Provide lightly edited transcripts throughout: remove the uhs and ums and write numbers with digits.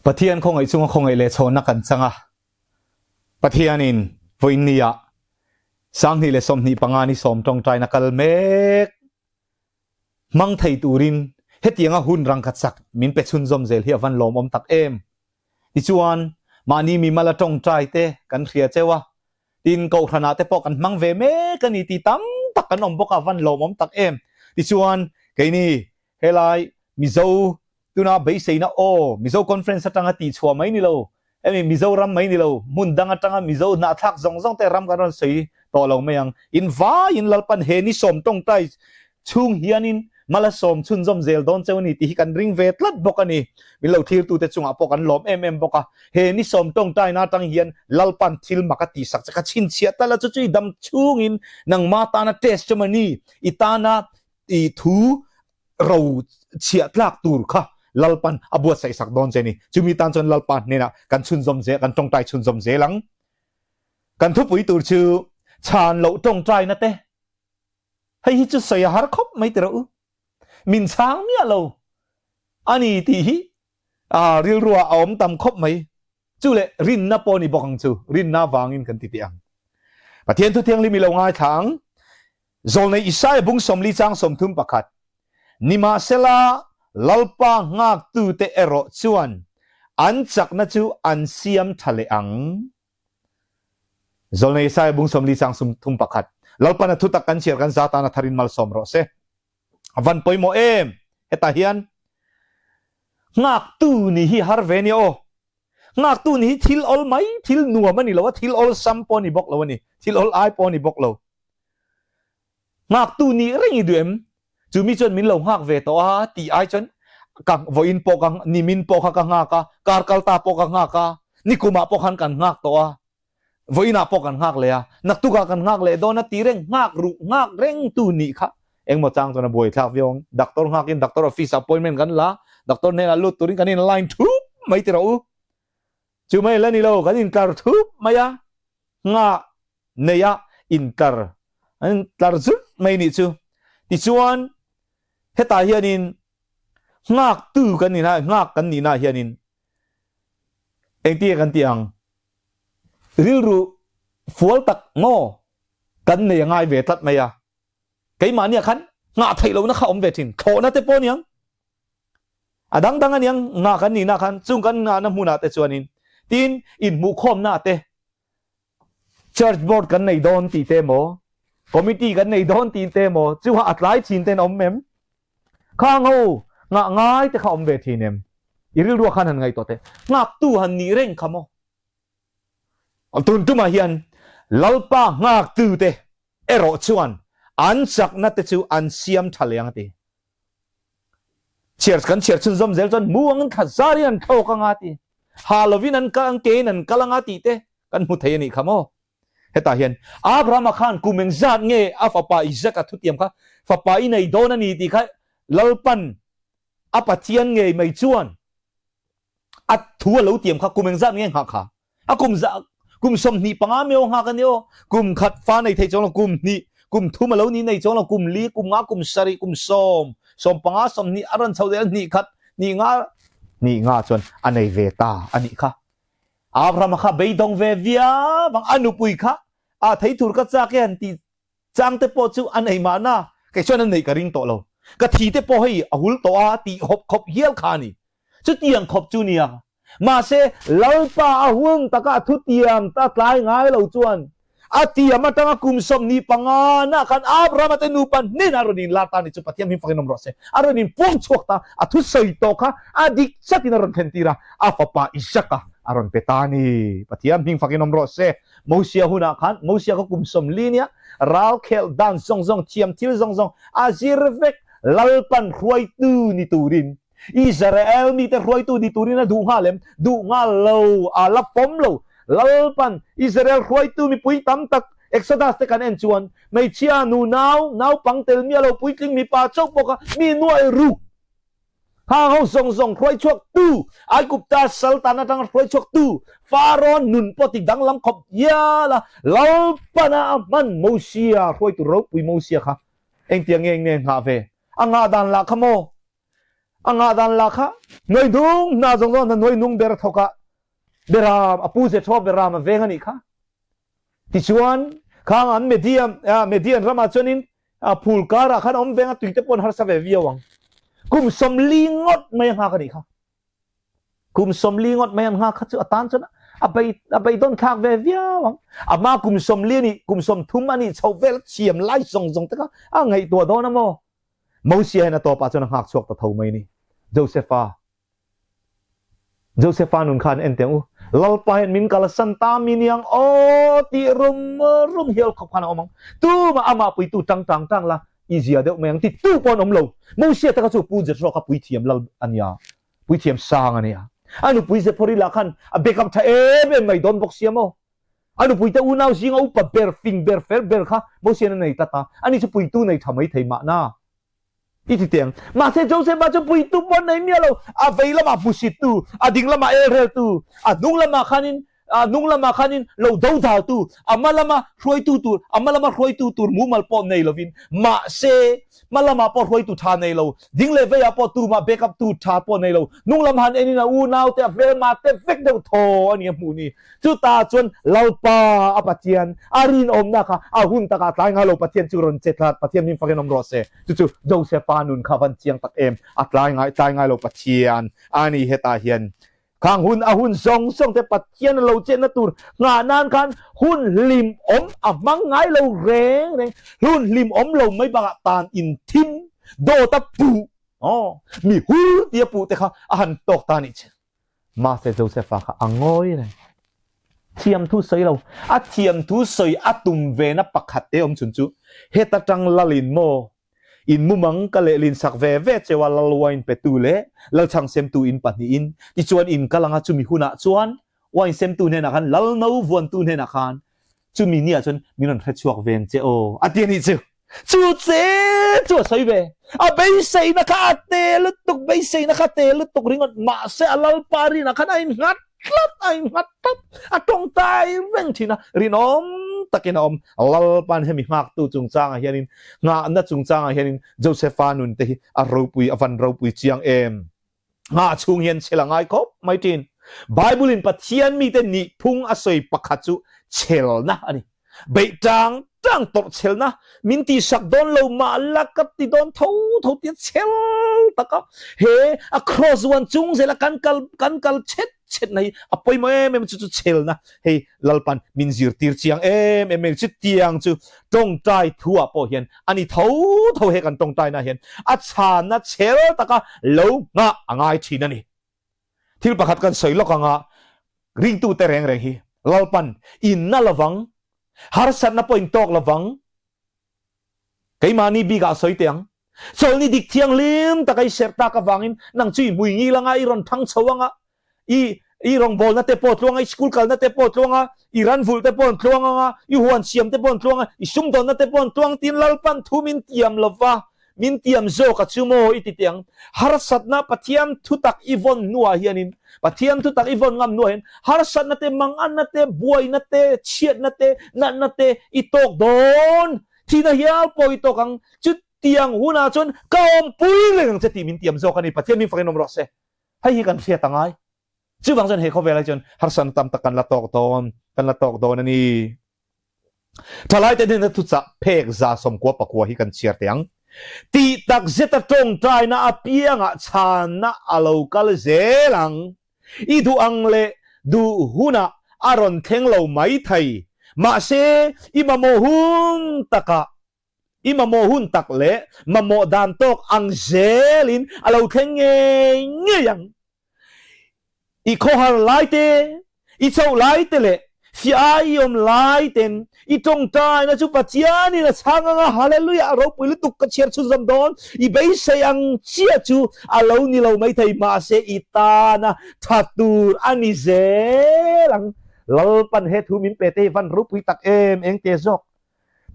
Pathian khawngaih chunga khawngaih leh chhawnna kan chang a, Pathianin vawiinniah 2025 ni sawm tawngtaina kal mek hmang thei turin hetianga hun rangkhat sak min pe chhunzawm zel hi a van lawmawm tak em. Tichuan, mahni mimala tawngtai te kan hria cheu a, tin kohhranah te pawh kan hmang ve mek a ni tih tam tak kan awm bawk a, a van lawmawm tak em. Tichuan, keini Helai Mizo tuna beiseina aw Mizo Conference atanga tihchhuah mai ni lo, hemi Mizoram mai ni lo, hmun dang atanga Mizo hnahthlak zawng zawng te ram kan rawn sawi tawh lo mai ang. In vaiin Lalpan he ni sawm tawngtai chhung hianin mal a sawm chhunzawm zel dawn cheu a ni tih hi kan ring ve tlat bawk a ni. Min lo thirtute chungah pawh kan lawm em em bawk a. He ni sawm tawngtaina atang hian Lalpan thil mak a tihsak che kha chhinchhiah tal a, chu chu i dam chhungin nangma tana testimony i tana I thu ro chhiah tlak tur kha Lalpan a buatsaih sak dawn che ni. Chumi tan chuan Lalpa hnenah kan chhunzawm zel, kan tawngtai chhunzawm zel ang. Kan thupui tur chu chhan loh tawngtaina te. Hei hi chu sawi a har khawp mai ti rawh u. Min chhang miah lo a ni tih hi rilruah a awm tam khawp mai. Chu leh rinna pawh ni bawk ang chu, rinna vangin kan ti teh ang. Pathian thu thianghlim i lo ngaithla ang. Zawlnei Isaia bung 40 chang 31, Nimahsela, Lalpa nghaktute erawh chuan an chakna chu an siam tha leh ang. Zawlnei Isaia bung 40 chang 31, Lalpan a thutak kan chhiar kan za tan a tharin malsawm rawh se. A van pawimawh em? Hetah hian nghaktu nih hi har ve nia aw. Nghaktu nih hi thil awl mai, thil nuam a ni lo a, thil awlsam pawh a ni bawk lo a ni, thil awl ai pawh a ni bawk lo. Nghaktu nih reng i duh em? Chu mi chuan min lo nghak ve tawh a tih ai chuan ka vawiin pawh ka nimin pawh kha ka nghak a, kar kal ta pawh ka nghak a, nikumah pawh khan kan nghak tawh a, vawiinah pawh kan nghak leh a, naktukah kan nghak leh dawn a ti reng, nghak ruh nghak reng tu nih kha engmaw chang chuan a buai thlak viau ang. Doctor nghakin doctor office appointment kan la, doctor hnenah lut turin kan in line thup mai ti rawh u. Chu mai la ni lo, kan intlar thup mai a, nghah neia intlar an intlar zut mai nih chu. Tichuan hetah hianin nghaktu kan nih na nghak kan nih na hianin engtinge kan tih ang rilru fual tak maw kan nei a ngai ve tlat mai a, keimahniah khan nghah theih lohna kha awm ve thin, thlawhna te pawh aniang. A dang dang aniang nghah kan nihna khan chung kan nghahna hmunah te chuanin tin inhmuhkhawmna te church board kan nei dawn tih te emaw committee kan nei dawn tih te emaw chu a tlai thin ten awm em? Khang ho nghah ngai te kha awm ve thin em? I rilrua khan han ngaihtuah teh. Nghaktu han nih reng kha maw? Tun tumah hian Lalpa nghaktu te erawh chuan an chakna te chu an siam tha leh ang a ti. Chhiar kan chhiar chhunzawm zel chuan mu angin thla zarin an thlawk anga ti, ha lovin an kal an kein an kal anga tih te kan hmu thei a nih kha maw? Hetah hian Abrahama khan kum engzat nge a fapa Isaka thutiam kha fapa i nei dawn a ni tih kha Lalpan a Pathian ngei mai chuan A thu a lo tiam kha kum engzat nge nghah kha? A kum za kum 25 meo nghak a ni aw. Kum khat fa nei thei chuang lo, kum hnih, kum thum a lo ni nei chuang lo, kum li, kum nga, kum sarih, kum sawm, 15, 20 a rawn chho zel hnih khat, hnih nga, hnih nga chuan a nei ve ta a nih kha. Abrahama kha beidawng ve viau ang, a nupui kha a thei tur ka chak e han tih Chang te pawh chu an ei mahna, kei chuan an neih ka ring tawh lo. Ka thi te pawh hei a hul tawh a tih hawp khawp hial kha a ni. Chutiang khawp chu nia. Mahse, Lalpa a hun taka a thutiam ta tlai ngai lo chuan a tiam atanga kum 25 na khan Abrahama te nupa hnenah a rawn inlar ta a ni chu Pathian hming fakin awm rawh se. A rawn inpuang chhuak ta, a thusawi tawh kha a dik chatin a rawn thlen tir a, a fapa Isaka a rawn pe ta a ni. Pathian hming fakin awm rawh se. Mosia hunah khan Mosia kha kum 40 nia ral khelh dan zawng zawng thiam thil zawng zawng a zir vek Lalpan hruaitu ni turin Israel mite hruaitu ni turin a duh nghal em? Duh nghal lo, a la pawm lo. Lalpan Israel hruaitu mipui tam tak Exodus te kan en chuan hmeichhia, nu nau, naupang tel miah lo, puitling mipa chauh bawk a mi nuai ruk Hang ho zawng zawng hruai chhuak tu, Aigupta sal tan atanga hruai chhuak tu, Pharaoh nun pawh ti danglam khawp hial a, Lalpana a hman Mosia hruaitu ropui Mosia kha engtiang nge nge nghah ve? A nghah dan lah kha maw? A ngah dan lah kha hnuaihnung hna zawng zawng hna hnuaihnung ber thawk ah Beram a pu Jethro Beram a veng a nih kha. Tichuan khang an Median Median ramah chuanin phul karah khan a awm veng a tuite pawh an harsa ve viau ang. Kum 40 ngawt mai a nghak a nih kha. Kum 40 ngawt mai an nghak kha chu a tan chuan a bei a beidawn thlak ve viau ang. Ama kum 40 a nih kum 30 a nih chho vel thiam lai zawng zawng te kha a ngaihtuah dawn a maw? Mosia hian a tawpah chuan a nghak chhuak ta tho mai ni. Josefa Josefa nun khan en teh u. Lalpa hian min kalsan ta mi niang aw tih rum rum hial khawp khan a awm ang. Tumah amah puitu tang tang tang la i zia deuh mai ang ti tu pawh an awm lo. Mosia taka chu Pu Jethro kha puithiam lal a nia, puithiam sang a nia. A nupui Zephori lah khan a backup tha em em mai dawn bawk sia maw. A nupuite unau zinga upa ber, fing ber, fer ber kha Mosian a nei tlat a, ani chu puitu nei tha mai thei mahna. I ti teng. Mahse Joseph-a chu puitu pawh nei miah lo, a vei lamah hmusittu, a ding lamah elreltu, a hnung lamah khanin a hnung lamah khanin lo dodaltu, a hma lama hruaitu tur, a hma lama hruaitu tur mumal pawh nei lovin, mahse hma lamah pawh hruaitu tha nei lo, ding leh veiah pawh tumah backup tu tha pawh nei lo, hnung lam han enin a unaute, a hmelma te vek deuh thaw a ni a hmuh ni. Chutah chuan Lalpa a Pathian a rinawmna kha a hun takah tlai ngai lo Pathian chu rawn che tlat Pathian min fakin awm rawh se. Chu chu Josepha nun kha van chiang tak em a tlai ngai tlai ngai lo Pathian a ni hetah hian khang hun a hun zawng zawng te Pathian a lo chetna tur nghah nan khan hun hlim awm a hmang ngai lo reng reng hun hlim awm lo mai bakah tan in thim dawt a puh aw mi hur tia puh te kha a han tawk ta nih che. Mahse Josepha kha a ngawi reng. Thiamthu sawi lo. A thiamthu sawi a tum ve na pakhat te awm chhun chu heta tang lalin maw in mumang ka lehlin sak ve ve cheu a lal wine petu leh lalchhang semtu in pahnihin tichuan in kal anga chumi hunah chuan wine semtu hnenah khan lal no vuantu hnenah khan Chumi ni ah chuan min rawn hrechhuak ve ang che aw a ti a nih chu. Chu che chu a sawi ve. A beiseina kha a te lutuk, beiseina kha te lutuk ringawt mahse a Lalpa rinah khan a innghat tlat, a innghat tlat, a tawngtai reng thin a, rinawm takin a awm. Lalpa'n hemi nghaktu chungchangah hianin, nghahna chungchangah hianin Josepha nun te hi a ropui, a van ropui chiang em. Nghah chhung hian chhel a ngai khawp mai thin. Bible in Pathian mite nihphung a sawi pakhat chu chhelna a ni. Beih tang tang tawrh chhelna min tihsak dawn lo mah la ka ti dawn tho tho tia chhel taka he a cross uan chung zela kan kal kan kal chet chet na hi a pawimawh em em chu chu chhelna hei Lalpan min zirtir chiang em em mai chutiang chu tawngtai thu ah pawh hian a ni tho tho he kan tawngtai na hian a chhanna chhel taka lo nghah a ngai thin a ni. Thil pakhat kan sawi lawk anga ringtu te reng reng hi Lalpan inna lovang harsatna pawh in tawk lovang keimahni bik ah sawi teh ang Chawlhni dik thianghlim taka i serh tak avangin nang chu i hmui ngil anga i rawn thang chho anga, i i rawngbawlna te pawh tluang a, i school kalna te pawh tluang a, i ran vulh te pawh an tluang anga, i huan siam te pawh an tluang a, i sumdawnna te pawh an tluang tiin Lalpan thu min tiam lova, min tiam zawk a chu maw i ti teh ang. Harsatna Pathian thutak i vawn hnuah hianin, Pathian thutak i vawn ngam hnuah hian harsatna te, manganna te, buaina te, chhiatna te, natna te i tawk dawn. Thihna hial pawh i tawk ang, chutiang hunah chuan ka awmpui reng ang che tih min tiam zawk a ni, Pathian min fakin awm rawh se. Hei hi kan hriat a ngai. Chuvang chuan he khawvelah chuan harsatna tam tak kan la tawk dawn, kan la tawk dawn a ni. Thalaite hnena thuchah phek 119 hi kan chhiar teh ang. Tih tak zeta tawngtaina apiangah chhanna a lo kal zel ang. I duh ang leh duh hunah a rawn thleng lo mai thei. Mahse, i mamawh hun takah, i mamawh hun tak leh mamawh dan tawk ang zelin a lo thleng ngei ngei ang. I khawhar lai te, I chhoh lai te leh fiah i awm lai ten i tawngtaina chu Pathianin a chhang anga Hallelujah a ropui lutuk ka chhiar chhunzawm dawn. I beisei ang chiah chu a lo ni lo maithei mahse i tana tha tur a ni zel ang. Lalpan he thu min pe te hi van ropui tak em eng te zawk.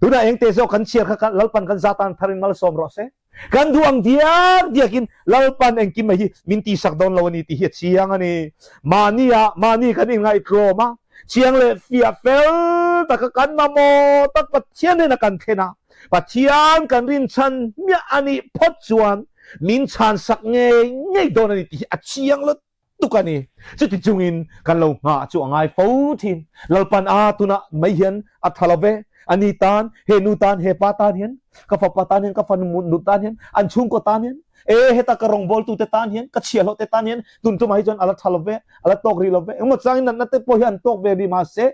Tunah eng te zawk kan chhiar kha Lalpan kan zatan tharin malsawm rawh se. Kan duh ang diak diakin Lalpan engkim mai hi min tihsak dawn lo a ni tih hi a chiang a ni. Mahnia mahni kan inngaihtlawm a, chiang leh fiah fel taka kan mamawh tak Pathian hnena kan thlen a, Pathian kan rinchhan hmiah a nih phawt chuan. min chhan sak ngei ngei dawn a ni tih hi a chiang lutuk a ni. Chuti chungin kan lo nghah chu a ngai fo thin. Lalpan a tunah mai hian a tha lo ve, a ni tan, he nu tan, he pa tan hian, ka fapa tan hian, ka fanu nu tan hian, an chhungkaw tan hian, e heta ka rawngbawltute tan hian, ka chhiahhlawhte tan hian tun tumah hi chuan a la tha lo ve, a la tawk rih lo ve. Engmaw changin natna te pawh hi an tawk ve rih mahse,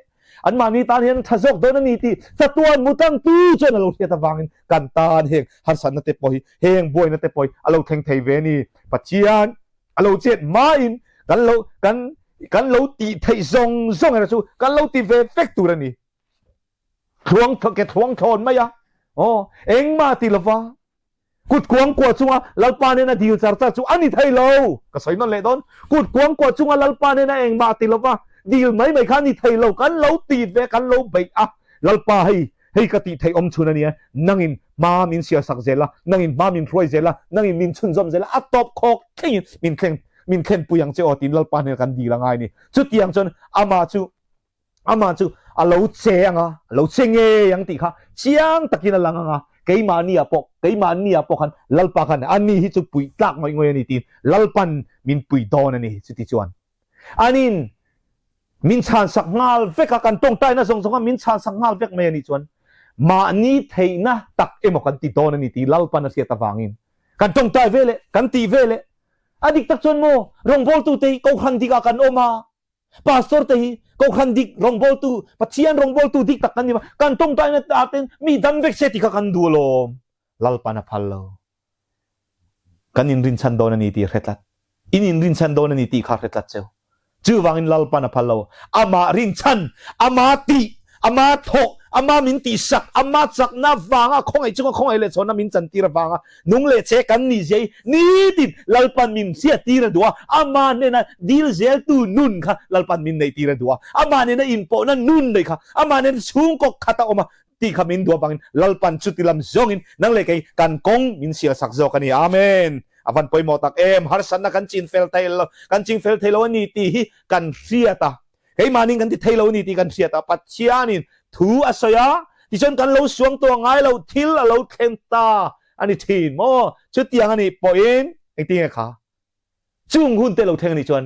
anmahni tan hian tha zawk dawn a ni tih chatuan mutangtu chuan a lo hriat avangin kan tan heng harsatna te pawh hi, heng buaina te pawh hi a lo thleng thei ve a ni. Pathian a lo chet hmain kan lo kan kan lo tih theih zawng zawng erawh chu kan lo ti ve vek tur a ni. Thluang ke thluang thlawn mai a, aw engmah ti lova Kut kuang kuah chunga Lalpa nena dil char char chu a ni thei lo. Ka sawi nawn leh dawn. Kut kuang kuah chunga Lalpa nena engmah ti lova dil mai mai kha a ni thei lo. Kan lo ti ve, kan lo beih a. Lalpa hei, hei ka tih theih awm chhun a nia. Nangin hma min siar sak zel a, nangin hma min hruai zel a, nangin min chhunzawm zel a, a tawp khawk thlengin min thleng, min thlenpui ang che aw tiin Lalpa hnenah kan dil a ngai a ni. Chutiang chuan amah chu Amah chu a lo che ang a, a lo che ngei ang tih kha chiang takin a lang ang a, keimahni-ah pawh, keimahni-ah pawh khan Lalpa khan ani hi chu puih tlak ngawih ngawih a ni tiin Lalpan min pui dawn a ni. Chuti chuan anin min chhansak nghal vek a, kan tawngtaina zawng zawng a min chhansak nghal vek mai a nih chuan mahni theihna tak emaw kan ti dawn a ni tih Lalpan a hriat avangin kan tawngtai ve leh kan tih ve leh a dik tak chuan maw rawngbawltute hi Kohhran dikah kan awm a, Pastor te hi Kohhran dik rawngbawltu, Pathian rawngbawltu dik tak kan ni ma, kan tawngtaina ah ten mi dam vek se ti kha kan duh alawm. Lalpan a phal lo. Kan inrinchhan dawn a ni tih a hre tlat. In inrinchhan dawn a ni tih kha a hre tlat cheu. Chuvangin Lalpan a phal lo. Amah rinchhan, ama tih, ama thawh, ama min tihsak, ama chakna vanga khawngaih chunga khawngaih leh chhawnna min chantir avanga Nung leh che kan nih zia hi nitin Lalpan min hriattir a duh a, amah hnena dil zeltu nun kha Lalpan min neihtir a duh a, amah nena inpawhna nun neih kha, amah nena chhungkaw khat a awm a tih kha min duh avangin Lalpan chuti lam zawngin nang leh kei kan kawng min sialsak zawk a ni. Amen. A van pawimawh tak em, harsatna kan chin fel thei lo, kan ching fel thei lo a ni tih hi kan hriat a. Keimahni kan ti thei lo a ni tih kan hriat a, Pathianin thu a sawi a, tichuan kan lo suang tawh ngai lo, thil a lo thleng ta a ni thin maw? Chutiang a nih pawhin engtin nge kha? Chung hun te lo thleng a nih chuan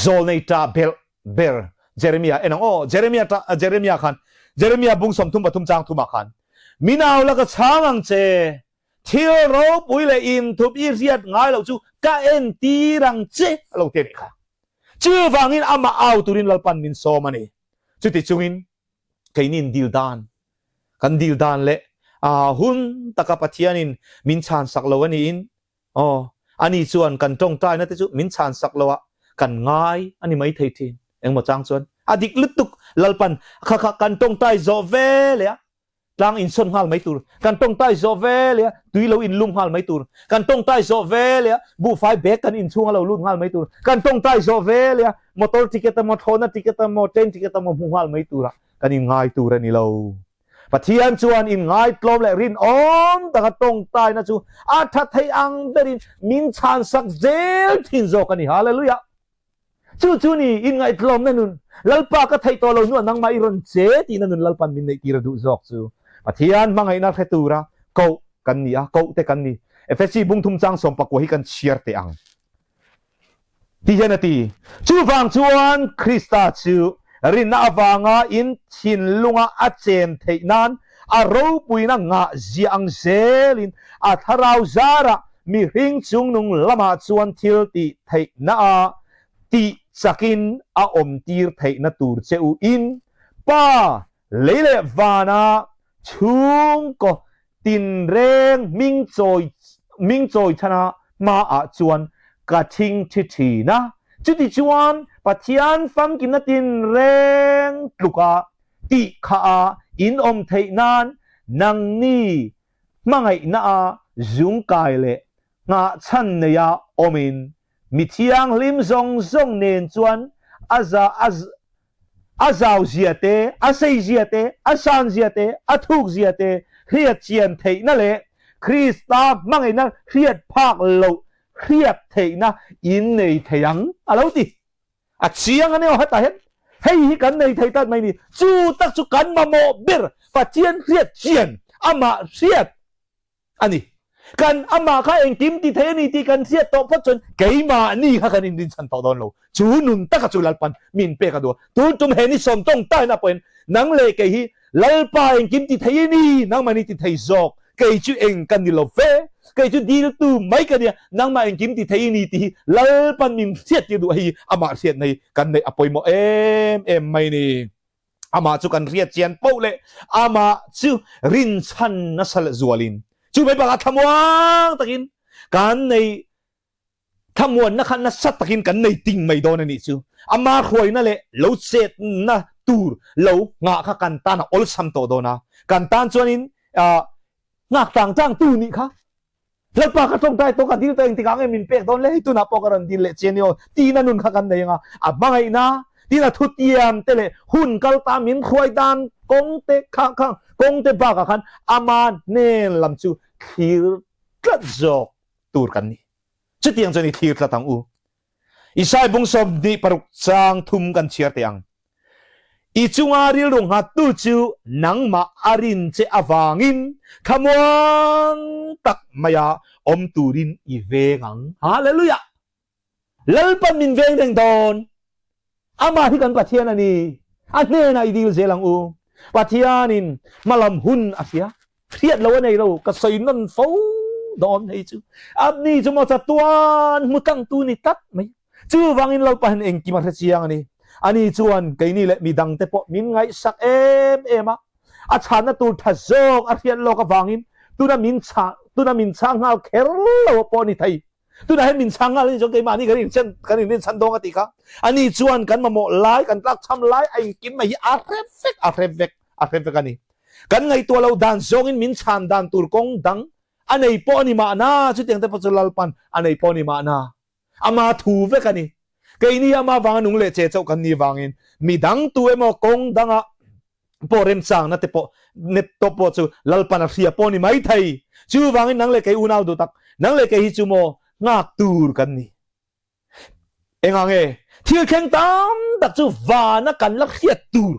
zawlnei ṭah belh ber Jeremiah en ang aw, Jeremiah ṭah Jeremiah khan Jeremiah bung 33 chang thumah khan Mi nau la ka chhang ang che, thil ropui leh inthup i hriat ngai loh chu ka entir ang che a lo ti a nih kha. Chuvangin amah au turin Lalpan min sawm a ni. Chuti chungin keinin dil dan, kan dil dan leh a hun taka Pathianin min chhansak lo a niin, aw, ani chuan kan tawngtaina te chu min chhansak lo a, kan ngai a ni mai thei thin. Engmaw chang chuan a dik lutuk Lalpan kha kha kan tawngtai zawh ve leh a, Tlang insawn nghal mai tur. Kan tawngtai zawh ve leh a, tui lo inlum nghal mai tur. Kan tawngtai zawh ve leh a, buhfai bag kan inchhung a lo lut nghal mai tur. Kan tawngtai zawh ve leh a, motor ticket emaw, thlawhna ticket emaw, train ticket emaw hmu nghal mai tura kan inngai tur a ni lo. Pathian chuan inngaitlawm leh rinawm taka tawngtaina chu a tha thei ang berin min chhansak zel thin zawk a ni. Hallelujah! Chu chu ni, inngaihtlawmna nun, Lalpa ka theih tawh lo hnuah nangmah i rawn che tihna nun Lalpan min neih tir a duh zawk chu Pathian hmangaihna hre tura koh kan ni a, koh te kan ni. Efesi bungthum chang 19 hi kan chhiar teh ang. Ti hian a ti, Chuvang chuan Krista chu rinna avanga in thinlunga a chen theih nan a ropuina ngah ziah ang zelin a thlarau zarah Mihring chungnung lamah chuan thil tih theihna a tih chakin a awmtir theihna tur che u in Pa lei leh vana chhungkaw tinreng hming chawi hming chawi chhana hmaah chuan ka thing thi thin a. Chuti chuan Pathian famkimna tinreng tluka tih kha a in awm theih nan nangni hmangaihna a zungkai leh nghahchhan neia awmin mi thianghlim zawng zawng nen chuan a za a zau zia te, a sei zia te, a san zia te, a thuk zia te hriat chian theihna leh Krista hmangaihna hriat phak loh hriat theihna in nei thei ang a lo ti. A chiang a ni aw hetah hian hei hi kan nei thei tlat mai ni. Chu tak chu kan mamawh ber Pathian hriat chian amah hriat a ni. Kan amah kha engkim ti thei a ni tih kan hriat tawh phawt chuan keimahni kha kan inrinchhan tawh dawn lo. Chu nun taka chu Lalpan min pek a duh a. Tun tum he ni sawm tawng tahin a pawhin nang leh kei hi Lalpa engkim ti thei i ni, nangmah ni ti thei zawk, kei chu eng ka ni lo ve, kei chu diltu mai ka nia, nangmah engkim ti thei i ni tih hi Lalpan min hriat tir duh a, hei amah hriatna hi kan neih a pawimawh em em mai ni. Amah chu kan hriat chian poh leh amah chu rinchhan nasa leh zualin chu mai bakah thlamuang takin kan nei thlamuanna kha nasa takin kan nei ting mai dawn a nih chu. Ama hruaina leh lo chetna tur lo nghah kha kan tan a awlsam tawh dawn a, kan tan chuanin nghak tang tang tu nih kha Lalpa ka tawngtai tawh ka dil tawh engtikah nge min pek dawn le hei tunah pawh ka rawn dil leh che ania aw tiin a nun kha kan nei anga a hmangaihna tin a thutiam te leh hun kal ta min hruai dan kawng te kha kha kawng te bakah khan ama hnen lam chu thlir tlat zawk tur kan ni. Chutiang chuan i thlir tlat ang u. Isai bung 26 chang thum kan chhiar teh ang. I chunga rilru nghattu chu nangmah a rin che avangin thlamuang tak maia awm turin i veng ang. Hallelujah! Lalpan min veng reng dawn. Amah hi kan Pathian a ni. A hnenah i dil zel ang u. Pathianin hmalam hun a hria. Hriat lo a nei lo. Ka sawi nawn fo dawn hei chu. Ani chu maw chatuan hmu tlangtu ni tlat mai. Chuvangin Lalpa hian engkim a hre chiang a ni. Ani chuan keini leh midangte pawh min ngaihsak em em a. A chhanna tur tha zawk a hriat lawk avangin tuna min chhah tuna min chhang nghal kher lo pawh a ni thei. Tunah hian min chhang nghal a ni chuan keimahni kan inchen kan inrinchhan dawng a tih kha. Ani chuan kan mamawh lai kan tlakchham lai a inkim mai hi a hre vek a hre vek a hre vek a ni. Kan ngaihtuah lo dan zawngin min chhan dan tur kawng dang a nei pawh a ni mahna chutiang te pawh chu Lalpan a nei pawh a ni mahna. Ama thu vek a ni. Keini ama vanga nung leh che chauh kan nih vangin midang tu emaw kawng dangah pawh remchangna te pawh net tawp pawh chu Lalpan a hria pawh a ni mai thei. Chuvangin nang leh kei unau duh tak, nang leh kei hi chu maw nghak tur kan ni. Engah nge thil thleng tam tak chu vana kan la hriat tur,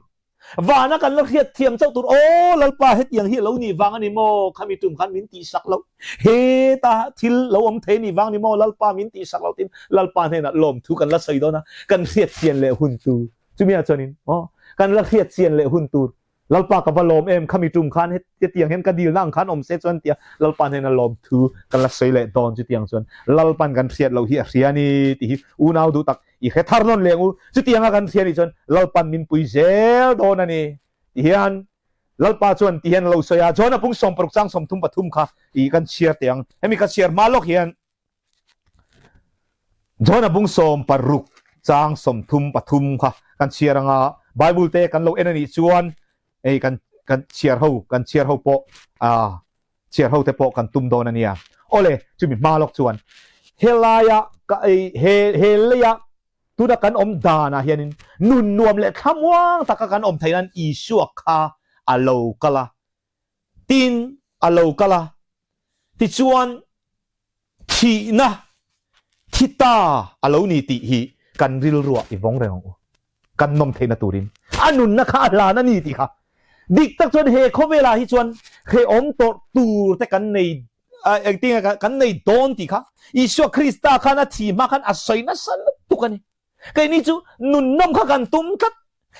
vana kan la hriat thiam chauh tur, aw Lalpa hetiang hi a lo nih vang a ni maw, khami tum khan min tihsak loh, heta thil lo awm thei a nih vang a ni maw, Lalpa min tihsak loh tiin Lalpa hnenah lawmthu kan la sawi dawn a, kan hriat chian leh hun tur. Chumi ah chuanin aw kan la hriat chian leh hun tur Lalpa ka va lawm em khami tum khan hetiang hian ka dilna ang khan awm se chuan tia Lalpa hnena lawm thu kan la sawi leh dawn chutiang chuan Lalpan kan hriat loh hi a hria ni tih hi unau duh tak i hre thar nawn leng u chutianga kan hria nih chuan Lalpan min pui zel dawn a ni ti hian Lalpa chuan ti hian a lo sawi a John a pung 60 chang 33 kha i kan chhiar teh ang hemi ka chhiar hma lawk hian John-a bung 60 chang 33 kha kan chhiar anga Bible te kan lo en a nih chuan ei kan kan chhiar ho kan chhiar ho pawh a chhiar ho te pawh kan tum dawn a nia. Awle chumi hma lawk chuan helaia ka ei he he leia tuna kan awm danah hianin nun nuam leh thlamuang taka kan awm theih nan Isua kha a lo kal a tin a lo kal a tichuan Thihna thi ta a lo ni tih hi kan rilruah i vawng reng ang u. Kan nawm theihna turin a nunna kha a hlan a ni tih kha. Dik tak chuan he khawvelah hi chuan hrehawm tawrh tur te kan nei engtin nge kan nei dawn tih kha Isua Krista khan a thi hma khan a sawi nasa lutuk a ni. Keini chu nun nawm kha kan tum tlat.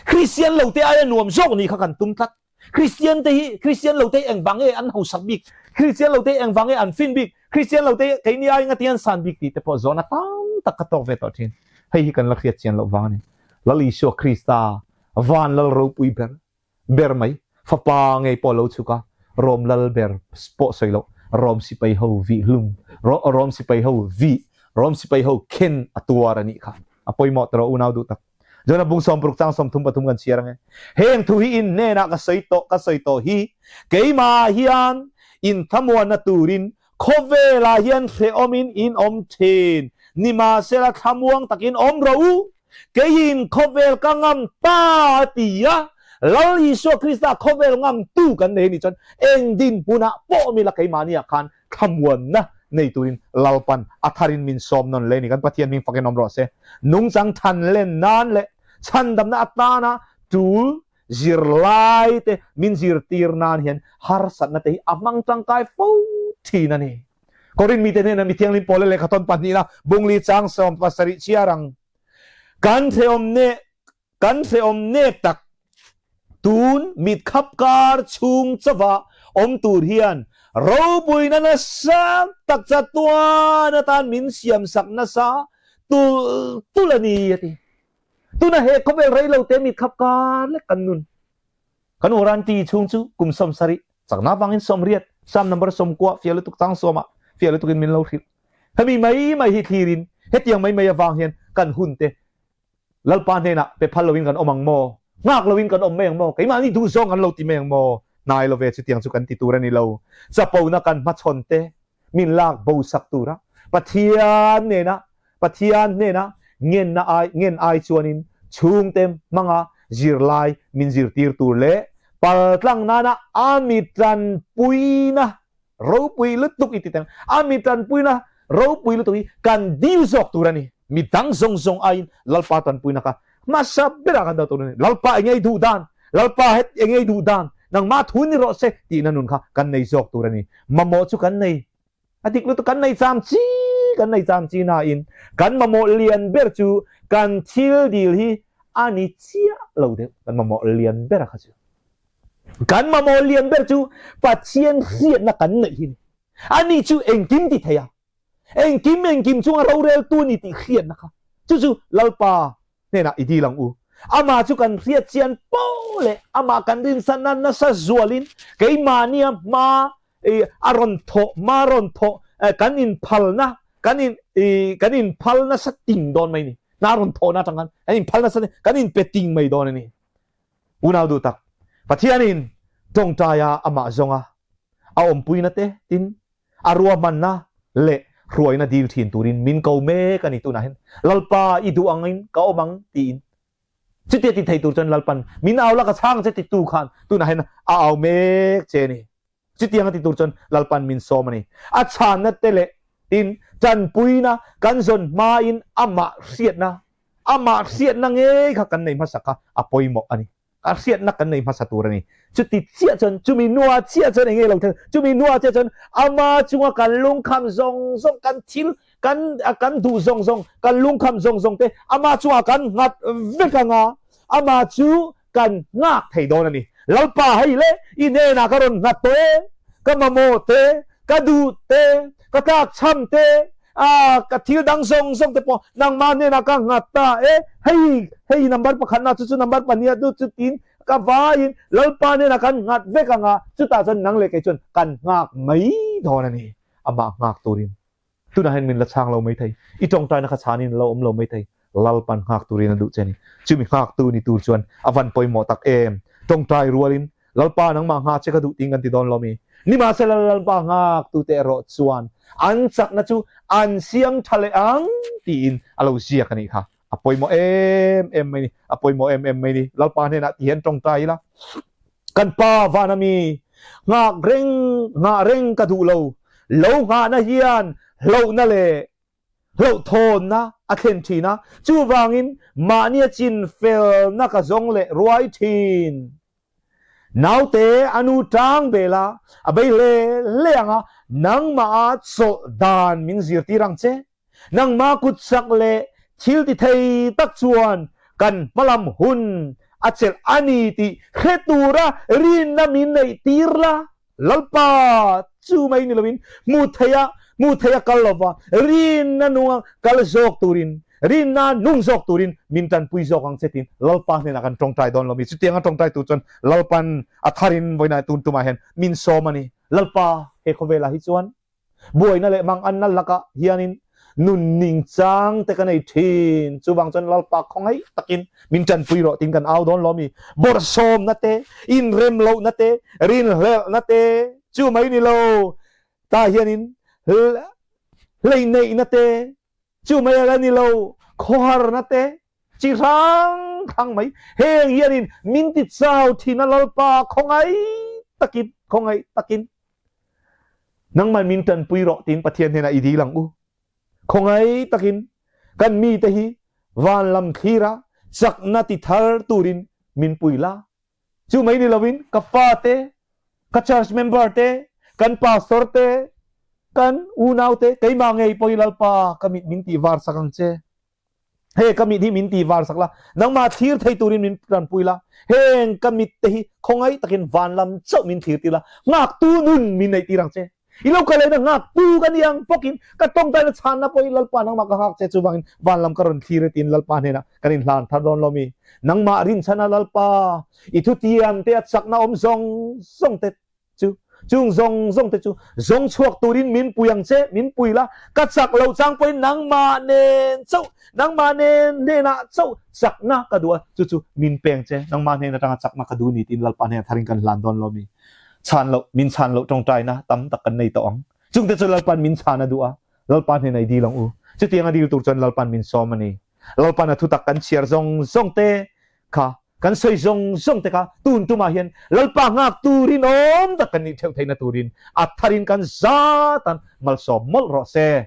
Kristian lo te aia nuam zawk nih kha kan tum tlat. Kristian te hi, Kristian lo te hi engvang nge an hausak bik? Kristian lo te hi engvang nge an fin bik? Kristian lo te hi keini ai ngati an san bik tih te pawh zawhna tam tak ka tawk ve tawh thin. Hei hi kan la hriat chian loh vang a ni. Lal Isua Krista van lal ropui ber ber mai, fapa ngei pawh lo chhuk a, Rom lal ber pawh sawi loh, Rom sipai ho vih hlum, Rom sipai ho vih, Rom sipai ho khen a tuar a nih kha. A pawimawh tawh unau duh tak. Jonah bung 60 chang 33 kan chhiar ange. Heng thu hi in hnenah ka sawi tawh, ka sawi tawh hi, keimah hian in thlamuanna turin khawvelah hian hrehawmin in awm thin, nimahsela thlamuang takin awm rawh u. Keiin khawvel ka ngam ta a ti a, Lal Isua Krista khawvel ngam tu kan nei a nih chuan eng dinhmunah pawh mila keimahniah khan thlamuanna nei turin Lalpan a tharin min sawm nawn leh a ni. Kan Pathian hming fakin awm rawh se. Nungchang than len nan leh chhandamna atana tul zirlai te min zirtir nan hian harsatna te hi a hmang tangkai fo thin a ni. Korin mite hnena mi thianghlim Paula lehkhathawn pahnihna bungli chang 17 chhiar ang. Kan hrehawm ne kan hrehawm nek tak tun mit khap kar chhung chauha awm tur hian ropuina nasa tak chatuan atan min siamsak nasa tul tul a ni a ti. Tuna he khawvel rei lo te mit khap kar lek kan nun. Kan warranty chhung chu kum 70 chakna vangin 80 Psalm number 90 fiah lutuk chang sawmah fiah lutukin min lo hrilh. Hemi mai mai hi thlirin hetiang mai mai avang hian kan hun te Lalpa hnenah pe phal loin kan awm ang maw? Nghak loin kan awm mai ang maw? Keimahni duh zawng kan lo ti mai ang maw? Hnai lo ve chutiang chu kan ti tur a ni lo. Chapona kan hmachhawn te min lak bo sak tura Pathian nena Pathian hnena ngenna ai ngen ai chuanin chhungte hmanga zirlai min zirtir tur leh paltlang nana a mi tanpuina ropui lutuk i ti teng a mi tanpuina ropui lutuk hi kan dil zawk tur a ni. Mi dang zawng zawng aiin Lalpa tanpuina kha hmasa berah kan dah tur a ni. Lalpa engei duh dan, Lalpa het engei duh dan, nangmah thu ni rawh se tihna nun kha kan nei zawk tur a ni. Mamawh chu kan nei a dik lutuk kan nei cham chi kan nei cham chi nain kan mamawh lian ber chu kan thil dil hi a ni chiah lo deuh kan mamawh lian ber kha chu. Kan mamawh lian ber chu Pathian hriatna kan neih hi ni. Ani chu engkim ti thei a, engkim engkim chunga roreltu ni tih hriatna kha. Chu chu Lalpa hnenah i dil ang u. Amah chu kan hriat chian poh leh amah kan rinsanna nasa zualin keimahnia hma a rawn thawh, hma rawn thawh kan inphalna, kan in kan inphal nasa ting dawn mai ni. Hna rawn thawhna atang khan kan inphal nasa kan inpe ting mai dawn a ni. Unau duh tak, Pathianin tawngtaia amah zawnga a awmpuina te tin a ruahmanna leh hruaina dil thin turin min ko mek a ni. Tunah hian Lalpa i duh angin ka awm ang tiin chutia ti thei tur chuan Lalpan min au la ka chhang che titu khan tunah hian a au mek che a ni. Chutiang a ti tur chuan Lalpan min sawm a ni. A chhanna te leh tin tanpuina kan zawn hmain amah hriatna, amah hriatna ngei kha kan nei hmasa kha a pawimawh a ni. A hriatna kan nei hmasa tur a ni. Chuti chiah chuan, chumi hnuah chiah chuan eng nge lo thleng? Chumi hnuah chiah chuan ama chunga kan lungkham zawng zawng, kan thil, kan kan duh zawng zawng, kan lungkham zawng zawng te ama chungah kan nghat vek ang a, ama chu kan nghak thei dawn a ni. Lalpa hei le, i hnenah ka rawn nghat tawh e, ka mamawh te, ka duh te, ka tlakchham te, a ka thil dang zawng zawng te pawh nangmah hnenah ka nghat ta e, hei hei number pakhatna chu chu number pahniha chu chu tiin ka vaiin Lalpa hnenah kan nghat vek ang a, chutah chuan nang leh kei chuan kan nghak mai dawn a ni, amah nghak turin. Tunah hian min la chhang lo maithei, i tawngtaina kha chhanin a lo awm lo maithei, Lalpan nghak turin a duh che a ni. Chumi nghaktu ni tur chuan a van pawimawh tak em? Tawngtai rualin, Lalpa nangmah nghah che ka duh tiin kan ti dawn lo mi? Nimahsela Lalpa nghaktute erawh chuan an chakna chu an siam tha leh ang tiin a lo ziak a nih kha. A pawimawh em em mai ni, a pawimawh em em mai ni. Lalpa hnenah ti hian tawngtai ila, Kan Pa van ami, nghak reng, nghah reng ka duh lo. Lo nghahna hian hlauhna leh hlauhthawnna a thlen thin a, chuvangin mahnia chinfelna ka zawng leh ruai thin. Naute a nu tang bel a, a bei hle hle ang a, nangmah a chawlh dan min zirtir ang che. Nangmah kut sak leh thil ti thei tak chuan kan hmalam hun a chelh a ni tih hre tura rinna min neih tir la. Lalpa chu mai ni loin hmu theia hmu theia kal lova rinna nunga kal zawk turin rinna nung zawk turin min tanpui zawk ang che tiin Lalpa hnenah kan tawngtai dawn lo mi. Chutianga tawngtai tur chuan Lalpan a tharin vawiinah tun tumah hian min sawm a ni. Lalpa he khawvelah hi chuan Buaina leh manganna lakah hianin nun ning chang te ka nei thin. Chuvang chuan Lalpa khawngaih takin min tanpui rawh tiin kan au dawn lo mi. Bawrhsawmna te, inremlohna te, rinhlelhna te chu mai ni lo. Tah hianin hleineihna te chu mai ala ni lo. Khawharna te chi hrang hrang mai. Heng hianin min ti chau thin a Lalpa khawngaih takin, khawngaih takin. Nangmah min tanpui rawh tiin Pathian hnenah i dil ang u. Khawngaih takin kan mite hi van lam thlira chakna ti thar turin min pui la. Chu mai ni loin ka fate, ka church member te, kan pastor te, Kan unaute keimah ngei pawh hi Lalpa ka mit min tih var sak ang che. He ka mit hi min tih var sak la, nangmah thlir thei turin min tanpui la, heng ka mit te hi khawngaih takin van lam chauh min thlir tir la, nghaktu nun min neih tir ang che. I lo kal lehna nghaktu ka ni ang bawkin ka tawngtaina chhanna pawh hi Lalpa nangmah ka nghak che chuvangin van lam ka rawn thlir e tiin Lalpa hnenah kan inhlan thar dawn lo mi. Nangmah rinchhana Lalpa i thutiam te a chakna awm zawng zawng te Chu chung zawng zawng te chu zawng chhuak turin min pui ang che, min pui la, ka chak lo chang pawhin nangmah nen chauh, nangmah nen hnenah chauh chakna ka duh a, chu chu min peng che, nangmah hnen atanga chakna ka duh ni tiin Lalpa hnenah tharin kan hlan dawn lo mi. Chhan loh, min chhan loh tawngtaina tam tak kan nei tawh ang. Chungte chu Lalpa'n min chhan a duh a, Lalpa hnenah i dil ang u. Chutianga dil tur chuan Lalpa'n min sawm a ni. Lalpa'n a thutak kan chhiar zawng zawng te kha kan sawi zawng zawng te kha tun tumah hian Lalpa nghak turin awm tak kan nih theuh theihna turin a tharin kan zatan malsawm mawlh rawh se.